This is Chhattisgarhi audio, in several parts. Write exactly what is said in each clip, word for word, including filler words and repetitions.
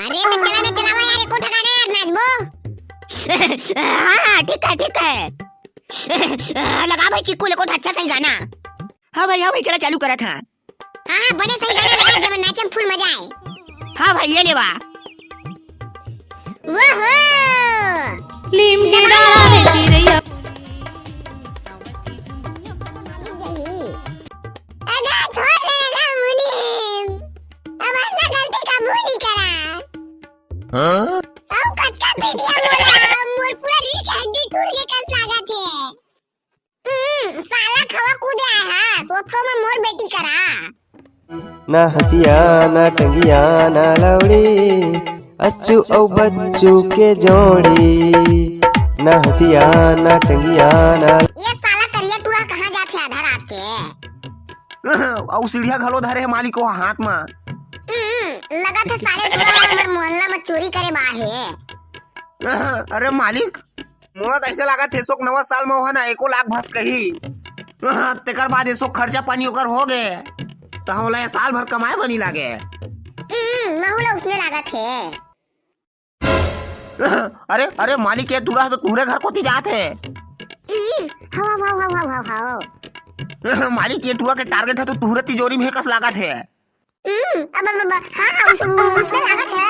अरे तो चला ना, चलावा यार, एको ठा गाना यार, नाचबो। हाँ, हाँ, ठीक है, ठीक है। लगा भाई चिक्कू, एको ठा अच्छा सही गाना। हाँ भाई, हाँ भाई, चला चालू करा था। हाँ, हाँ, बने सही गाना लगा, जब नाचे में full मजा आए। हाँ भाई, ये लेवा। वो हो। नीम के डाला में चिरैया। अरे छोड़ दे ना मुनीम, अब ऐसा गलती कबू नहीं करा। हाँ? अब कतका पीटिया मोला, मोर पूरा रीढ़ के हड्डी टूट के कस लागत हे। हम्म, साला खवा कूदे आए हा, सोचो मैं मोर बेटी करा। ना हंसिया, ना टंगिया, ना लौड़ी, अच्छू अउ बच्चू के जोड़ी। ना हंसिया, ना टंगिया, ना ये साला करिया टूरा कहाँ जाथे आधा रात के? अउ सीढ़िया घलो धरे हे मालिक ओ हाथ मा। हम्म, लगत हे साले टूरा ह हमर मोहल्ला मा चोरी करे बा हे। अरे मालिक, मोला त अइसे लागत हे, एसो नवा साल म ओहा ना एको लाख भस कही। तेकर बाद एसो खर्चा पानी ओकर हो गे, त हमला ये साल भर कमाए बर नी लागे। हम्म, महू ला उसने लागत हे। अरे, अरे मालिक, ये टूरा ह तो तुहरे घर कोती जात हे। हम्म, हव, हव, हव। मालिक, ये टूरा के target ह तो तुहरे तिजोरी में हे कस लागत हे। हम्म, अब, अब, अब, हाँ, हाँ, उस, उसने लागत हे।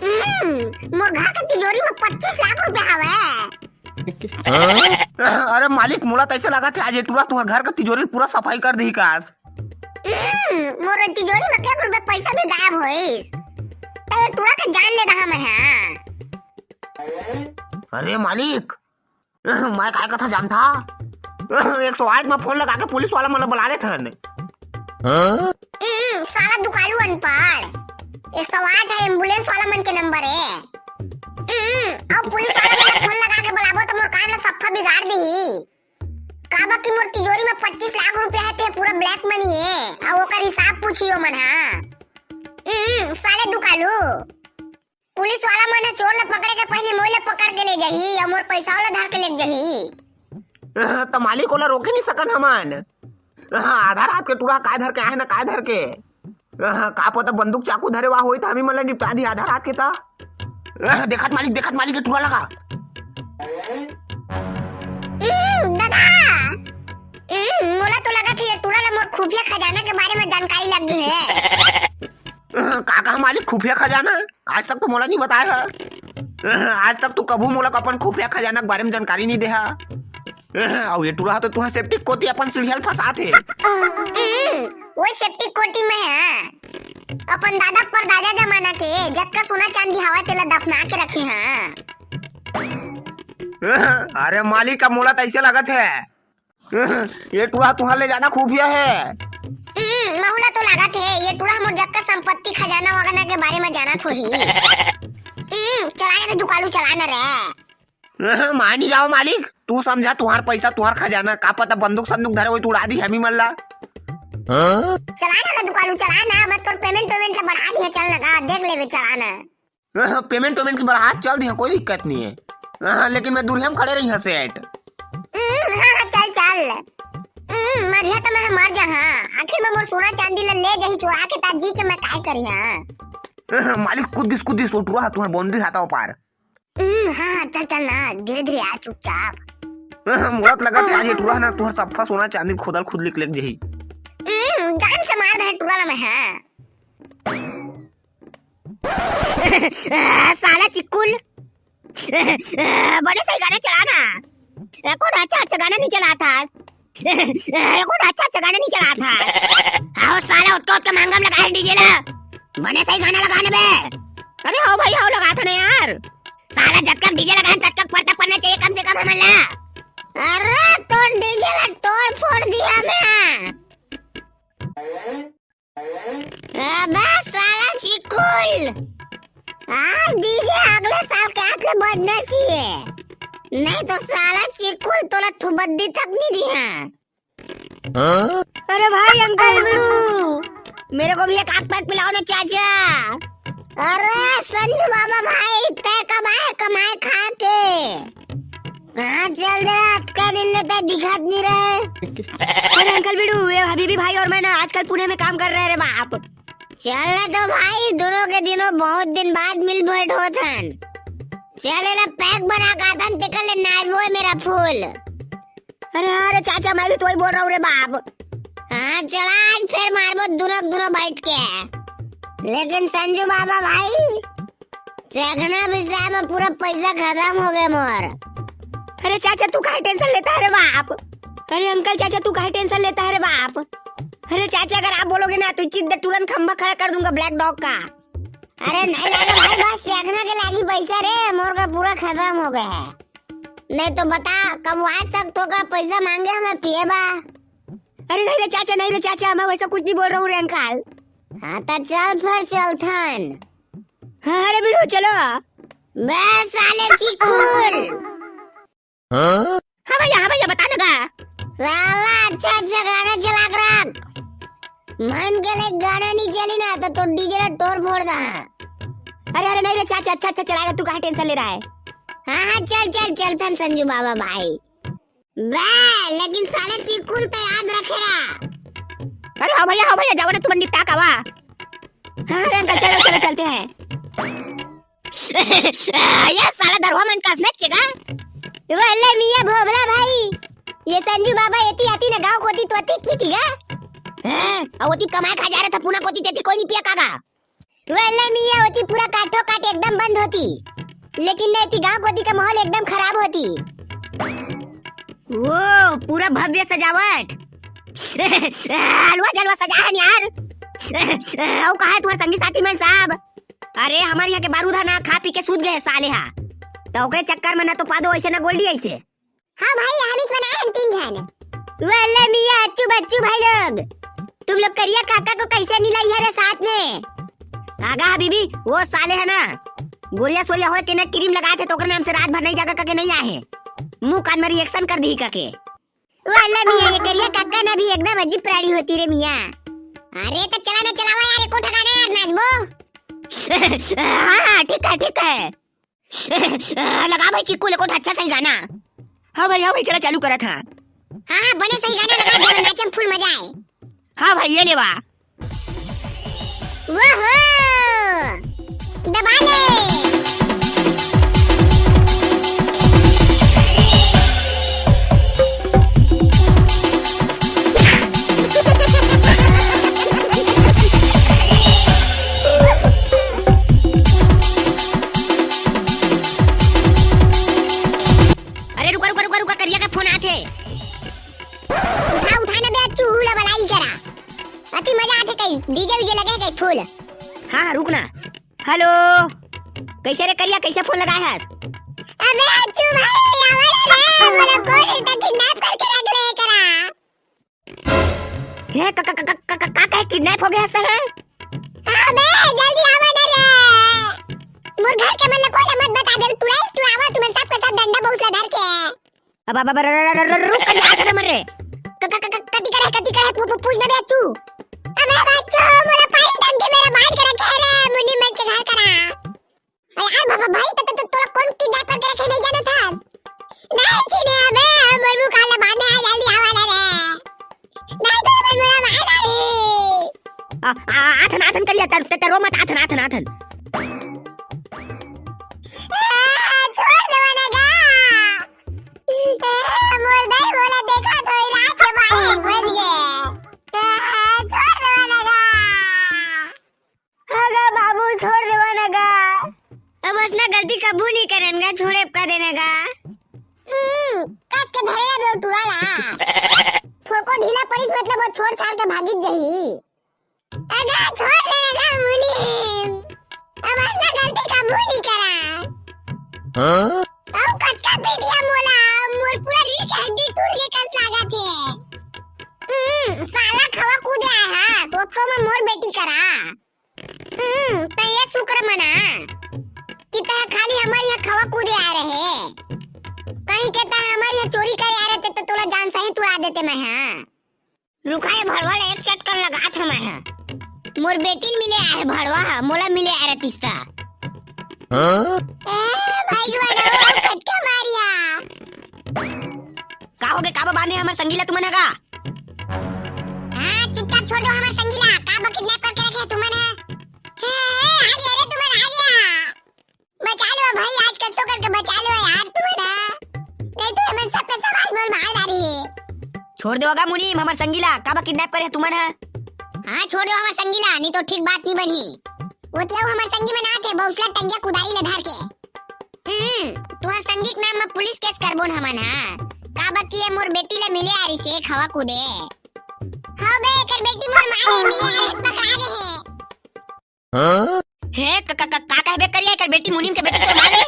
हम्म, मोर घर के तिजोरी में पच्चीस लाख रुपया हवे। अरे मालिक, मोला त अइसे लागत हे, आज ये टूरा तुहर घर के तिजोरी पूरा सफाई कर दिही कास। हम्म, मोर तिजोरी में के रुपया पैसा भी गायब होइस। त ये टूरा के जान ले रहा मैं, हाँ। अरे मालिक, मैं काय कथा जानथा? एक सौ आठ में फोन लगा के पुलिस वाला मन ला बला लेथन। हम्म, साला दुकालू अनपढ़। एक सौ आठ ह एम्बुलेंस वाला मन के नंबर हे। हम्म, अउ पुलिस वाला मन ला फोन लगा के बलाबो त मोर काम ला सफा बिगाड़ दिही। काबर कि मोर तिजोरी में पच्चीस लाख रुपया हे, ते पूरा black money हे। अउ ओकर हिसाब पूछही ओमन हा। हम्म, साले दुकालू। पुलिस वाला मन ह चोर ला पकड़े के पहले मोला पकड़ के ले जाही अउ मोर पैसा वाला धर के ले जाही। त मालिक ओला रोके नहीं सकन हमन। आधा रात के टूरा काय धर के आहे ना काय धर के। का पता बंदूक चाकू धरे वा होई त हमी मन ला निपटा दी आधा रात के त। देखत मालिक, देखत मालिक के टूरा लगा। हम्म, दादा। हम्म, मोला तो लगत हे ये टूरा ला मोर खुफिया खजाना के बारे में जानकारी लग गई हे। का कहा मालिक, खुफिया खजाना? आज तक तो मोला नहीं बताया है। आज तक तू कभू मोला अपन खुफिया खजाना के बारे में जानकारी नहीं देहा। अउ ये टूरा तो तुहा सेप्टिक कोती अपन सीढ़िया ल फंसात हे। हम्म, वो सेप्टिक कोती में है। अपन दादा परदादा जमाना के जतका सोना चांदी हवा तेला दफना के रखे हैं। अरे मालिक, अब मोला त अइसे लगत हे, ये टूरा तुहर ले जादा खुफिया हे। हम्म, महू ला तो लागत हे, ये टूरा हमर जतका संपत्ति खजाना वगैरह के बारे में जानत होही। हम्म, चला ना रे दुकालू, चला ना रे। मान ही जाओ मालिक, तू समझा तुहार पैसा, तुहार खजाना, का पता बंदूक संदूक धरे होई त उड़ा दी हमी मन ला। चला ना रे दुकालू, चला ना, मैं तोर payment payment ला बढ़ा दिया, चल ना गा, देख लेबे, चला ना। हाँ, हाँ, payment वेमेंट के बढ़ा चल दिया, कोई दिक्कत नहीं है। हाँ, हाँ, लेकिन मैं दूरिया में खड़े रही हाँ सेठ। हम्म, हाँ, हाँ, चल, चल। हम्म, मरिया तो मैं मर जा, हाँ। आखिर में मोर सोना चांदी ला ले जाही चुरा के, ता जी के मैं काय करी, हाँ। हाँ, हाँ, मालिक कूद दिस, कूद दिस, वो टूरा हा, तुम्हार boundary हाता ओ पार। हम्म, हाँ, हाँ, चल, चल ना, धीरे धीरे आ, चुपचाप। हाँ, हाँ, मोला तो लगत हे आज ये टूरा हा ना, तुम्हार सफा सोना चांदी खोदल खुद लिक लेक जही। हम्म, जान से मार दे टूरा ला मैं, हाँ। साला चिक्कुल, बड़े सही गाना चला ना। कौन अच्छा अच्छा गाना नहीं चलाता? कौन अच्छा अच्छा गाना नहीं चलाता? आओ साला, उतका उतका मांगम लगा है डीजे ला। बड़े सही गाना लगा ना बे। अरे हो भाई, हो लगा था ना यार। साला जब तक डीजे लगा तब तक पड़ता पड़ना चाहिए कम से कम हमन ला। अरे तोर डीजे ला तोड़ फोड़ दिया मैं। अबे साला चिकुल, आज डीजे अगले साल के आके बजना चाहिए, नहीं तो साला चिकुल तोला थुबद्दी तक नहीं दिहा। अरे भाई अंकल बिड़ू, मेरे को भी एक आध पैक पिलाओ ना चाचा। अरे संजू बाबा भाई, तय कब आए कमाए खा के? कहाँ चल दे, अतका दिन ले तय दिखत नहीं रहे। अरे अंकल बिड़ू, ये हबीबी भाई और मैं ना आजकल पुणे में काम कर रहे हैं रे बाप। चल ना तो भाई, दुनों के दिनों बहुत दिन बाद मिल भेंट होत हन। चल, एला पैक बना के आथन, तेकर ले नाचबो ए मेरा फूल। अरे हाँ रे चाचा, मैं भी तो वही बोल रहा हूँ रे बाप। हाँ, चला, आज फेर मारबो दुनों, दुनों बैठ के। लेकिन संजू बाबा भाई, चखना बिसाए में पूरा पैसा खत्म हो गए मोर। अरे चाचा, तू काहे टेंशन लेता है रे बाप? अरे अंकल, चाचा, तू काहे टेंशन लेता है रे बाप? अरे चाचा, अगर आप बोलोगे ना तो चिद्दे तुरंत खंभा खड़ा कर दूंगा ब्लैक डॉग का। अरे नहीं लागे भाई, बस चखना के लागी पैसा रे, मोर का पूरा खत्म हो गया है। नहीं तो बता, कब आज तक तो का पैसा मांगे हमें पिए बा? अरे नहीं रे चाचा, नहीं रे चाचा, मैं वैसा कुछ नहीं बोल रहा हूँ रे अंकल। हाँ तो चल फिर चलथन। हाँ, अरे बिड़ू, चलो। बे साले चिकुल। हाँ? हाँ भैया, हाँ भैया, बता ना गा। वाह, वाह, अच्छा, अच्छा गाना चला के रख। मन के लिए गाना नहीं चली ना, तो, तो डीजे ला तोड़ फोड़ दा। अरे, अरे, नहीं रे चाचा, अच्छा, अच्छा चलाएगा, तू काहे टेंशन ले रहा है? हाँ, हाँ, चल, चल, चलथन संजू बाबा भाई। बे, लेकिन साले चिकुल तो याद रखे रहा। अरे हाँ भैया, हाँ भैया, जाओ ना, तुम निपटा का वा। हाँ, हाँ, अंकल, चलो, चलो, चलते हैं। ये साला दरुहा मन कस नच चेगा। वल्ले मियाँ भोभला भाई, ये संजू बाबा एती आती ना गाँव कोती तो अतिक पीती गा। हैं? अउ ओती कमाए खा जा रहा था, पुना कोती तेती कोई नहीं पिया कागा। वल्ले मियाँ ओती पूरा काठो काट एकदम बंद होती, लेकिन नहीं ती गाँव कोती का माहौल एकदम खराब होती। वो पूरा भव्य सजावट। हलवा जलवा सजा है यार। अउ कहा है तुम्हारे संगी साथी मन साहब? अरे, हमारे यहाँ के बारूद है ना, खा पी के सूत गए साले हा। तो ओकरे चक्कर में ना तो पादो ऐसे ना गोल्डी ऐसे। हाँ भाई, हम ही तो बनाए हैं तीन जन। वल्ले मियाँ, अच्छू बच्चू भाई लोग, तुम लोग करिया काका को कैसे नहीं लाई है रे साथ में? आगा हबीबी, वो साले है ना, गोरिया सोरिया होए के ना क्रीम लगाए थे तो ओकरे नाम से रात भर नहीं जागा करके नहीं आए हैं। मुंह कान में रिएक्शन कर दी करके। वल्ले मियाँ, ये करिया काका ना भी एकदम अजीब प्राणी होती रे मियाँ। अरे तो चला ना, चलावा यार, एको ठिकाना यार, नाचबो। हाँ, हाँ, ठीक है, ठीक है। लगा भाई चिक्कू लेकोट अच्छा सही गाना। हाँ भाई, हाँ भाई, चला चालू करा था। हाँ, हाँ, बने सही गाना लगा, जो नाचे में फुल मजा आए। हाँ भाई, ये लेवा। वो हो, दबा ले। अरे रुका, रुका, रुका, रुका, करिया का फोन आथे। उठा, उठा ना बे, चूहू ला बलाई करा। अति मजा आथे कई, डीजे वीजे लगे कई फुल। हाँ, हाँ, रुक ना। हेलो, कैसे रे करिया, कैसे फोन लगाए हस? अबे अच्छू भाई, आवा रे, मोला कोई तो किडनैप करके रख ले करा। हे, का, का, का, का, का, का, का कहे किडनैप हो गया है? अबे, जल्दी आवा ना रे। मोर घर के मन ला कोई ला मत बता दे, तुरंत तू आवा, तुमन सब के सब डंडा बौस ला धर के। अब, अब, अब, र, र, रुक कर, यहाँ से मर रे। क, क, क, क, कति करे, कति करे, पू-, पू-, पूछ ना बे अच्छू। अबे बच्चू, मोला पानी डाल के मेरा बाहर के रखे रे, मुन्नी मन के घर करा। अरे यार बाबा भाई, तो, तो, तो, तोला कौन किडनैप करके रखे नहीं जाने था? नहीं चिने अबे, मोर मुंह काला बांधे है, जल्दी आवा ना रे। नहीं तो मोर मुंह मार डाली। आ, आ, आथन, आथन करिया, तर, तर, तर, रो मत, आथन, आथन, आथन। आ, छोड़ दे मने गा। ए, मोर दई मोला देखा तो रात के बारी बज गए। आ, छोड़ दे मने गा। हाँ गा बाबू, छोड़ देवा ना गा। अब असना गलती कभू नहीं करन गा, छोड़े का देना गा। हम्म, कस के धरे ला दो टुरा ला। थोड़को ढीला पड़िस मतलब वो छोड़ छाड़ के भागित जही। अगा छोड़ देना गा मुनीम। अब असना गलती कभू नहीं करा। हाँ? अब कतका पीटिया मोला, मोर पूरा रीढ़ के हड्डी टूट के कस लागत हे। हम्म, साला खवा कूदे आए हा, सोचो मैं मोर बेटी करा। हम्म, त ये शुक्र मना कि तै खाली हमर यहाँ खवा कूदे आ रहे। कहीं के तै हमर यहाँ चोरी करे आ रहते तो तोला जान सही तुड़ा देते मैं, हाँ। रुका, ये भड़वा ले एक चटकन लगा था मैं, हाँ। मोर बेटी मिले आए भड़वा, हाँ, मोला मिले आ रहतीस ता। हाँ? ए, भाई, वो कटका मारिया। का हो गए, का बा बांधे हमर संगीला तुमन ह गा? हाँ, चुपचाप छोड़ दो हमर संगीला। का बा किडनैप करके रखे तुमन ह? हे, आ गया रे, तुमन आ गया। बचा लो भाई, आज कस तो करके बचा लो यार तुमन, नहीं तो हमन सब के सब आज मोर मार डारी। छोड़ देवा गा मुनीम, हमर संगी ला, काबर किडनैप करे तुमन ह? हाँ, छोड़ देवा हमर संगी ला, नहीं तो ठीक बात नहीं बनही। वो तो हमर संगी मन आथे, बौसला टंगिया कुदारी ले धर के। हम्म, तुहर संगी के नाम म पुलिस केस करबोन हमन ह। काबर कि ये मोर बेटी ले मिले आ रही से खवा कूदे। हाँ बे, एकर बेटी मोर मारे मिले आ रही, पकड़ा दे हे। हाँ? हे, क-, क-, क-, का कहबे करिया, एकर बेटी मुनीम के बेटी तोर मारे?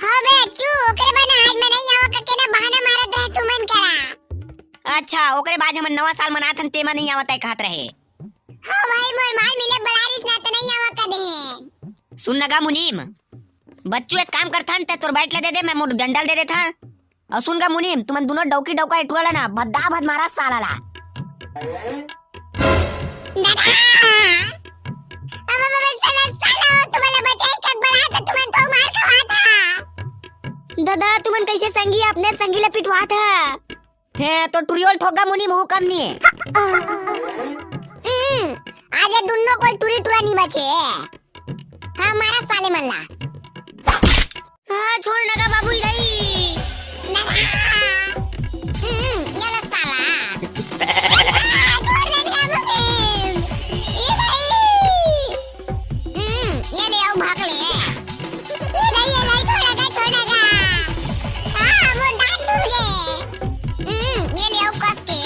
हाँ बे, अच्छू, ओकरे बना आज मैं नहीं आवा करके ना बहाना मारत रहे तुमन करा। अच्छा, ओकरे बाद हमन नवा साल मनाथन, तेमा नहीं आवत है कहत रहे। हाँ भाई, मोर मार मिले बड़ा रिस ना त नहीं आवा कदे। सुन न गा मुनीम, बच्चू एक काम करथन, ते तोर बाइक ला दे दे, मैं मोर डंडा ल दे देथन। अउ सुन गा मुनीम, तुमन दुनो डौकी डौका ए टुरा ला ना भद्दा भद मारा साला ला। दादा! अब, अब, अब, साला, साला, तुमन ला बचाई के बड़ा त तुमन तो मार खवात हा। दादा, तुमन कैसे संगी अपने संगी ला पिटवात हा? हे, तो टुरियोल ठोक गा मुनीम, वो कम नहीं है। हम्म, आज ये दुनो कोई टुरी टुरा नहीं बचे। हाँ, मारा साले मन ला। हाँ, छोड़ नगा बाबू, इधर ही। नगा। हम्म, ये लो साला। हाँ, छोड़ नगा बाबू। ये भाई। हम्म, ये ले आओ, भाग ले। ये ले, ये ले, छोड़ नगा, छोड़ नगा। हाँ, वो दांत टूट गए। हम्म, ये ले आओ, कस के।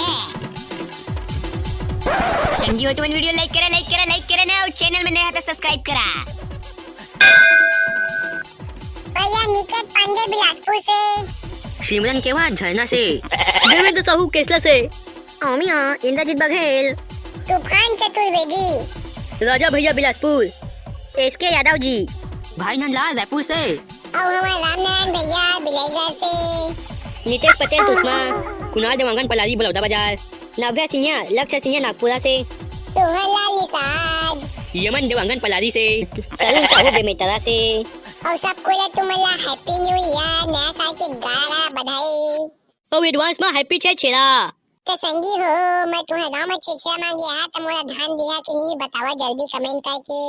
संगी हो तुमन वीडियो लाइक करा, लाइक करा, लाइक करा ना, और चैनल में नया है तो सब्सक्राइब करा। भैया निकेत पांडे बिलासपुर से। सिमरन केवा झरना से। देवेंद्र साहू केसला से। अमिया इंद्रजीत बघेल। तूफान चतुर्वेदी। राजा भैया बिलासपुर। एस के यादव जी। भाई नंदलाल रायपुर से। अउ हमार रामनारायण भैया बिलाईगढ़ से। नितेश पटेल तुसमा। कुणाल देवांगन पलारी बलौदा बाजार। नव्या सिंह, लक्ष्य सिंह नागपुरा से। सोहन लाल निषाद। यमन देवांगन पलारी से। तरुण साहू बेमेतरा से। अउ सबको ला तुमन ला Happy New Year, नया साल के गाड़ा बधाई। अउ एडवांस में हैप्पी छेरछेरा। तो संगी हो, मैं तुम्हें गांव में छेरछेरा मांगे हा, तो मोला धान दिया कि नहीं बतावा जल्दी कमेंट करके।